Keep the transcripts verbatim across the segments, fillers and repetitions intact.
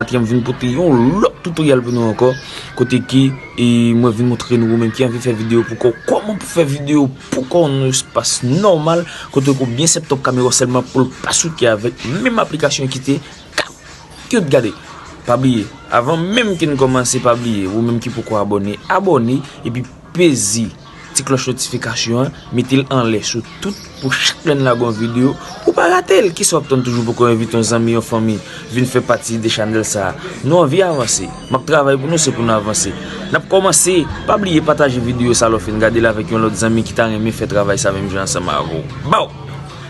Ki m vin pote yon lòt tutorial pou nou ankò, kote ki, e, mwen vin montre nou, ou menm ki anvi fè videyo pou kò, kòman pou fè videyo pou kò nan yon espas nòmal, kote ke w byen set up kamera w sèlman pou l pa souke avèk menm aplikasyon ki te CapCut. Gade, pa bliye, avan menm ke n kòmanse, pa bliye, ou menm ki poko abòne, abòne, epi peze ti klòch notifikasyon an, mete l anlè sou tout pou chak lè n lage yon videyo, ou pa rate l. Kisa w ap tann toujou poko envite yon zanmi, yon fanmi, vin fè pati de chanèl sa a? Nou anvi avanse. M ap travay pou nou, se pou nou avanse. N ap kòmanse. Pa bliye pataje videyo sa lè w fin gade l avèk yon lòt zanmi ki ta renmen fè travay sa menm jan ansanm avè w. Baw!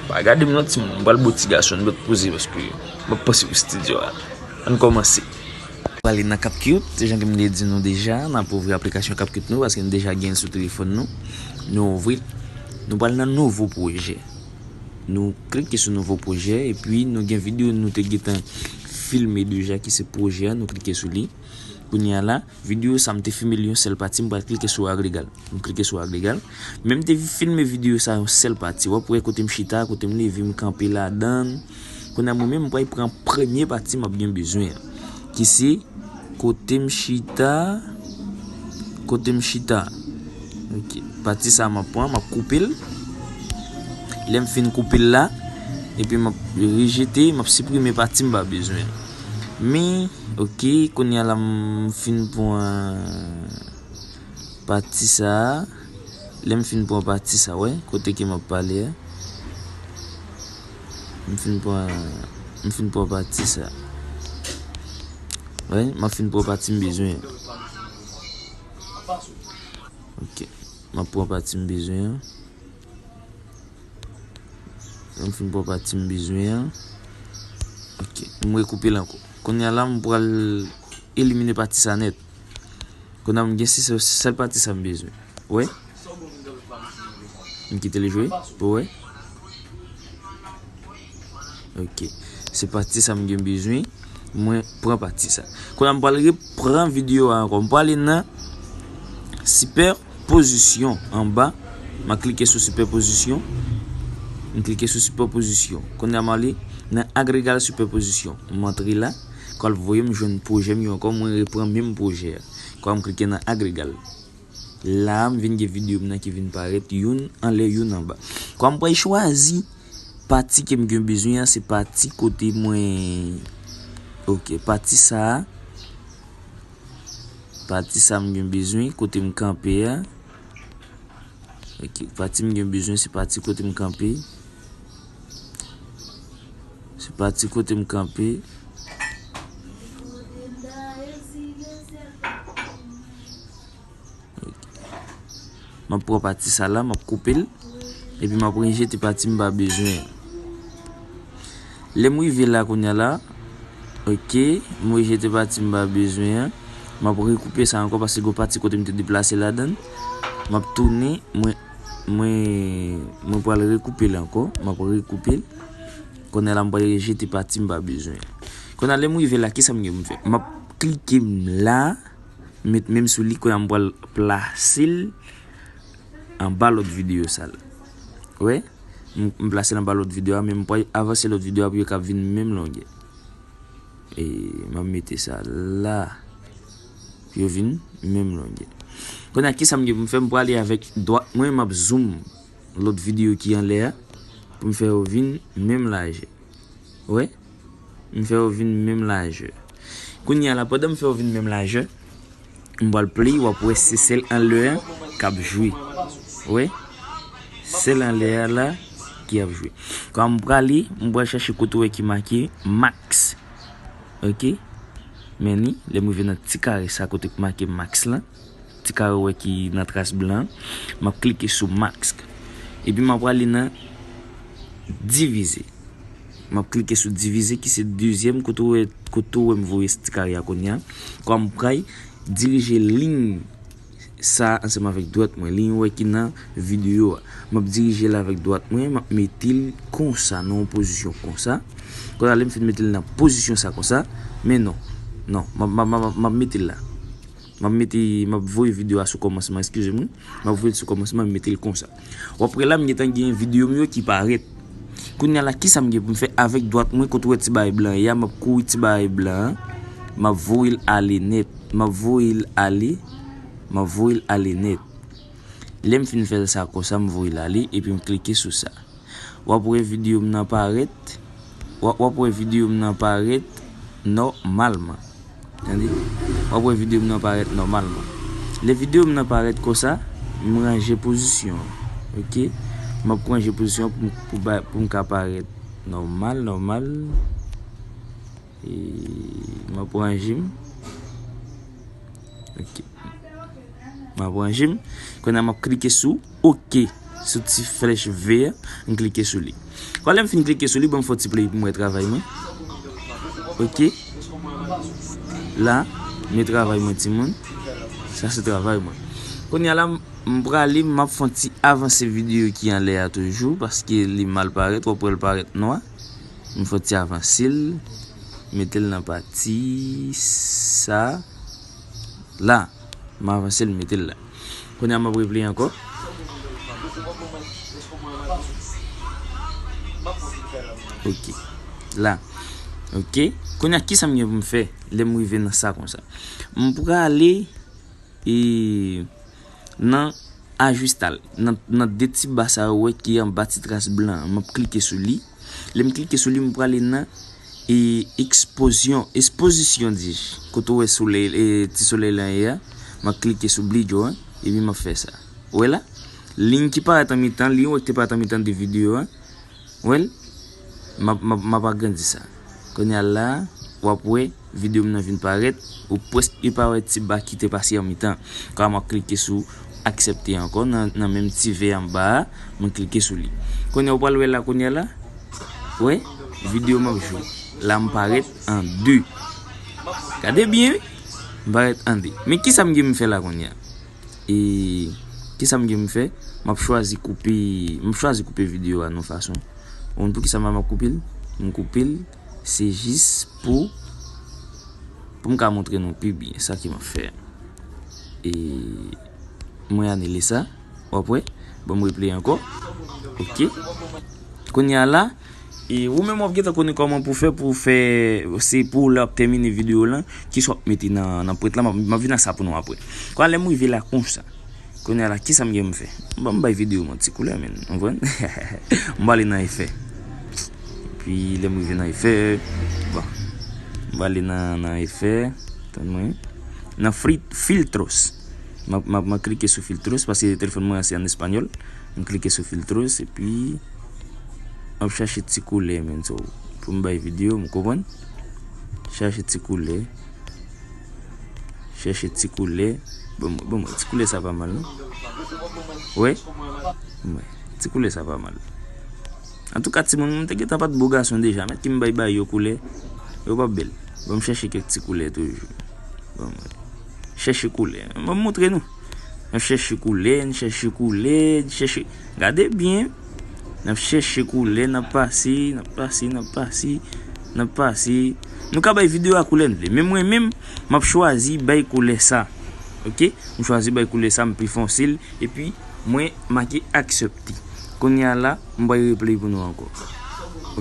Pa gade m non timoun, m pral bo ti gason, m dwèt poze paske m ap panse pou estidyo a. Ann kòmanse. Prale nan CapCut, jan ke m te di nou deja, n ap ouvri aplikasyon CapCut nou, paske n deja gen l sou telefòn nou. Nou ouvri l. Nou pral nan nouvo pwojè. Nou klike sou nouvo pwojè, epi nou gen videyo nou te gentan filme deja, ki se pwojè a, nou klike sou li. Kounye a la, videyo sa m te filme l yon sèl pati, m pral klike sou Agregal. M klike sou Agregal. Men m te filme videyo sa yon sèl pati. W ap wè kote m chita, kote m leve, m kanpe ladan l. Kounye a mwen menm, m pral pran premye pati m ap gen bezwen an. Ki se kote m chita, kote m chita. Ok. Pati sa a m ap pran, m ap koupe l. Lè m fin koupe l la, epi m ap rejete, m ap siprime pati m pa bezwen an. Men, ok, kounye a la m fin pran pati sa a. Lè m fin pran pati sa, wè, kote ke m ap pale a. M fin pran, m fin pran pati sa. Wè, m ap fin pran pati m bezwen an. Ok. M ap pran pati m bezwen an. Lè m fin pran pati m bezwen an. Ok. M rekoupe l ankò. Kounye a la, m pral elimine pati sa nèt. Kounye a m gen se sèl pati sa m bezwen. Wè? M kite l jwe pou wè. Ok. Se pati sa m gen bezwen. Mwen pran pati sa. Kounye a m pral repran videyo a ankò. M prale nan sipèpozisyon anba. M a klike sou sipèpozisyon. M klike sou sipèpozisyon. Kounye a m ale nan Agregal sipèpozisyon. M antre la. Kwa l voye m jwenn pwojè m yo ankò, mwen repran menm pwojè a. Kwa m klike nan Agregal. La a, m vin gen videyo m nan ki vin parèt youn anlè youn anba. Kwa m pral chwazi pati ke m gen bezwen an, se pati kote mwen, ok, pati sa a, pati sa a m gen bezwen, kote m kanpe a. Ok, pati m gen bezwen, se pati kote m kanpe. Se pati kote m kanpe. Ok. M ap pran pati sa la, m ap koupe l. Epi m ap rejete pati m pa bezwen an. Lè m rive la kounye a la, ok, m rejete pati m pa bezwen an. M ap rekoupe sa ankò paske gon pati kote m te deplase ladan l. M ap tounen, mwen, mwen, mwen pral rekoupe l ankò. M ap rekoupe l. Kounye a la, m pral rejete pati m pa bezwen an. Kounye a, lè m rive la, kisa m gen pou m fè? M ap klike m la, met men m sou li, kounye a m pral plase l anba lòt videyo sa la. Wè? M, m plase l anba lòt videyo a, men m pral avanse lòt videyo a pou yo ka vin menm longè. E m ap mete sa la. Pou yo vin menm longè. Kounye a, kisa m gen pou m fè? M prale avèk dwat mwen, m ap zoom lòt videyo ki anlè a pou m fè yo vin menm lajè. Wè? M fè yo vin menm lajè. Kounye a la, pandan m fè yo vin menm lajè, m pral play, w ap wè se sèl anlè a k ap jwe. Wè? Sèl anlè a la ki ap jwe. Kwa m prale, m pral chèche kote w wè ki make max. Ok? Men li, lè m rive nan ti kare sa kote k make max lan, ti kare w wè ki nan tras blan an, m ap klike sou max. Epi m ap prale nan divize. M ap klike sou divize ki se dezyèm kote w wè, kote w wè m voye ti kare a kounye a. Kwa m pral dirije liy sa ansanm avèk dwat mwen, liy w wè ki nan videyo a. M ap dirije l avèk dwat mwen, m ap mete l konsa, nan yon pozisyon konsa. Kounye a, lè m fin mete l nan pozisyon sa konsa, men non, non, m ap, m ap, m ap, m ap mete l la. M ap mete, m ap voye videyo a sou kòmansman, eskize m wi. M ap voye l sou kòmansman, m mete l konsa. W ap wè la, m gentan gen videyo m yo ki parèt. Kounye a la, kisa m gen pou m fè avèk dwat mwen kote w wè ti bagay blan an ye a, m ap kouri ti bagay blan an. M ap voye l ale nèt. M ap voye l ale. M ap voye l ale nèt. Lè m fin fè sa konsa, m voye l ale epi m klike sou sa. W ap wè videyo m nan parèt. W ap, w ap wè videyo m nan parèt nòmalman. Tande? W ap wè videyo m nan parèt nòmalman. Lè videyo m nan parèt konsa, m ranje pozisyon an. Oke? M ap ranje pozisyon an pou, pou, ba- pou m ka parèt nòmal, nòmal. E m ap ranje m. Oke. M ap ranje m. Kounye a m ap klike sou oke. Sou ti flèch vè a, m klike sou li. Kwa lè m fin klike sou li, ban m fè yon ti play pou m wè travay mwen. Oke. La, men travay mwen, timoun. Sa se travay mwen. Kounye a la, m prale, m ap fè yon ti avanse videyo ki anlè a toujou, paske li mal parèt, w ap wè l parèt nwa. M fè yon ti avanse l, mete l nan pati sa la. M avanse l, mete l la. Kounye a m ap replay ankò. Oke. La. Oke. Kounye a kisa m gen pou m fè lè m rive nan sa konsa? M prale e nan ajistaj, nan, nan de ti ba sa yo wè ki anba ti tras blan an. M ap klike sou li. Lè m klike sou li, m prale nan e ekspozisyon, ekspozisyon di, kote w wè solèy, e, ti solèy lan ye a, m ap klike sou blijo an, epi m ap fè sa. Ou wè la? Liy ki parèt an mitan, liy wè ki te parèt an mitan de videyo an. Ou wè l? M ap, m ap, m ap agrandi sa. Kounye a la, w ap wè videyo m nan vin parèt, ou prèske pa wè ti ba ki te pase an mitan. Kwa m ap klike sou aksepte ankò nan, nan menm ti vè anba a, mwen klike sou li. Kounye a ou pral wè la, kounye a la, wè, videyo m ap jwe. La m parèt an de. Gade byen, wi. M parèt an de. Men kisa m gen m fè la kounye a? E kisa m gen m fè? M ap chwazi koupe, m ap chwazi koupe videyo a nan fason. Ou konn poukisa m ap koupe l? M koupe l, se jis pou, pou m ka montre nou pi byen sa ke m ap fè. E mwen anile sa. W ap wè? Ban m replay ankò. Oke. Kounye a la, e ou menm w ap gentan konnen kòman pou fè, pou fè, se pou lè w ap tèmine videyo lan, kisa w ap mete nan, nan pwent lan, m ap, m ap vin ak sa pou nou apre. Kwa lè m rive la konsa. Kounye a la, kisa m gen m fè? Bon, m bay videyo m yon ti koulè, men, w konprann? M prale nan efè. Epi, lè m rive nan efè, bon, m prale nan, nan efè, tann mwen. Nan fri-, filtros. M ap, m ap, m ap klike sou filtros, paske telefòn mwen an se an espanyòl. M klike sou filtros, epi m ap chache ti koulè, men, so, pou m bay videyo, m konprann. Chache ti koulè. Chèche ti koulè. Bon, bon, ti koulè sa pa mal, non? Wi? Wi. Ti koulè sa pa mal. Antouka, timoun, mwen te gentan pa t bo gason deja. Mèt ki m bay, bay yo koulè. Yo p ap bèl. Bon, m chèche kèk ti koulè toujou. Bon, mwen chèche koulè. Mwen montre nou. N ap chèche koulè, n chèche koulè, n chèche. Gade byen. N ap chèche koulè, n ap pase, n ap pase, n ap pase, n ap pase. Nou ka bay videyo a koulè n vle. Men mwen menm, m ap chwazi bay koulè sa. Oke? M chwazi bay koulè sa, m pi fonse l. Epi, mwen make aksepte. Kounye a la, m bay replay pou nou ankò.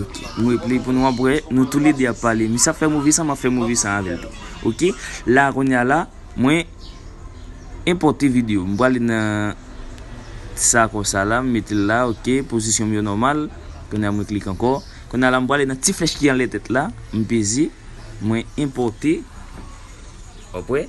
Oke. M replay pou nou apre. Nou toulede ap pale. Misye ap fè move san, m ap fè move san avè l tou. Oke? La, kounye a la, mwen enpòte videyo. M prale nan sa konsa la, m mete l la, oke, pozisyon m yo nòmal. Kounye a mwen klike ankò. Kounye a la, m prale nan ti flèch ki anlè tèt la, m peze, mwen enpòte. W ap wè?